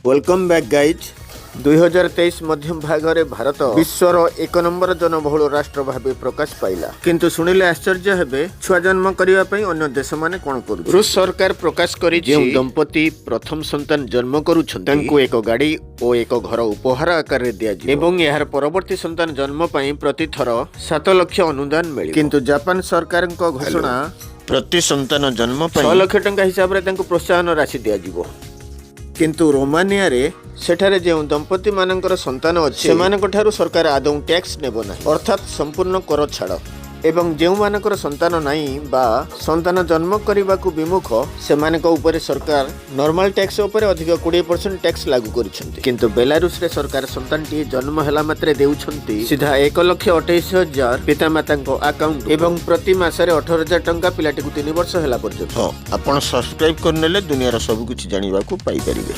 Welcome back guys. 2023 ମଧ୍ୟ ଭାଗରେ ଭାରତ ବିଶ୍ୱର ଏକ ନମ୍ବର ଜନବହୁଳ ରାଷ୍ଟ୍ର ଭାବେ ପ୍ରକାଶ ପାଇଲା। କିନ୍ତୁ ଶୁଣିଲେ ଆଶ୍ଚର୍ଯ୍ୟ ହେବେ, ଛୁଆ ଜନ୍ମ କରିବା ପାଇଁ ଅନ୍ୟ ଦେଶମାନେ କଣ କରୁଛି। ରୁଷ ସରକାର ପ୍ରକାଶ କରି ଯେଉଁ ଦମ୍ପତି ପ୍ରଥମ ସନ୍ତାନ ଜନ୍ମ କରୁଛନ୍ତି, ତାଙ୍କୁ ଏକ ଗାଡି ଓ ଏକ ଘର ଉପହାର ଆକାରରେ ଦିଆଯିବ ଏବଂ ଏହାର ପରବର୍ତ୍ତୀ ସନ୍ତାନ ଜନ୍ମ ପାଇଁ ପ୍ରତିଥର 7 ଲକ୍ଷ ଅନୁଦାନ ମିଳିବ। କିନ୍ତୁ ଜାପାନ ସରକାରଙ୍କ ଘୋଷଣା, ପ୍ରତି ସନ୍ତାନ ଜନ୍ମ ପାଇଁ 6 ଲକ୍ଷ ଟଙ୍କା ହିସାବରେ ତାଙ୍କୁ ପ୍ରୋତ୍ସାହନ ରାଶି ଦିଆଯିବ। କିନ୍ତୁ ରୋମାନିଆରେ ସେଠାରେ ଯେଉଁ ଦମ୍ପତିମାନଙ୍କର ସନ୍ତାନ ଅଛି, ସେମାନଙ୍କ ଠାରୁ ସରକାର ଆଦୌ ଟ୍ୟାକ୍ସ ନେବ ନାହିଁ, ଅର୍ଥାତ୍ ସମ୍ପୂର୍ଣ୍ଣ କର ଛାଡ଼। ଏବଂ ଯେଉଁମାନଙ୍କର ସନ୍ତାନ ନାହିଁ ବା ସନ୍ତାନ ଜନ୍ମ କରିବାକୁ ବିମୁଖ, ସେମାନଙ୍କ ଉପରେ ସରକାର ନର୍ମାଲ ଟ୍ୟାକ୍ସ ଉପରେ ଅଧିକ 20% ଟ୍ୟାକ୍ସ ଲାଗୁ କରିଛନ୍ତି। କିନ୍ତୁ ବେଲାରୁଷରେ ସରକାର ସନ୍ତାନଟିଏ ଜନ୍ମ ହେଲା ମାତ୍ରେ ଦେଉଛନ୍ତି ସିଧା 1,28,000 ପିତାମାତାଙ୍କ ଆକାଉଣ୍ଟ ଏବଂ ପ୍ରତି ମାସରେ 18,000 ଟଙ୍କା ପିଲାଟିକୁ 3 ବର୍ଷ ହେଲା ପର୍ଯ୍ୟନ୍ତ। ହଁ, ଆପଣ ସବସ୍କ୍ରାଇବ୍ କରିନେଲେ ଦୁନିଆର ସବୁ କିଛି ଜାଣିବାକୁ ପାଇପାରିବେ।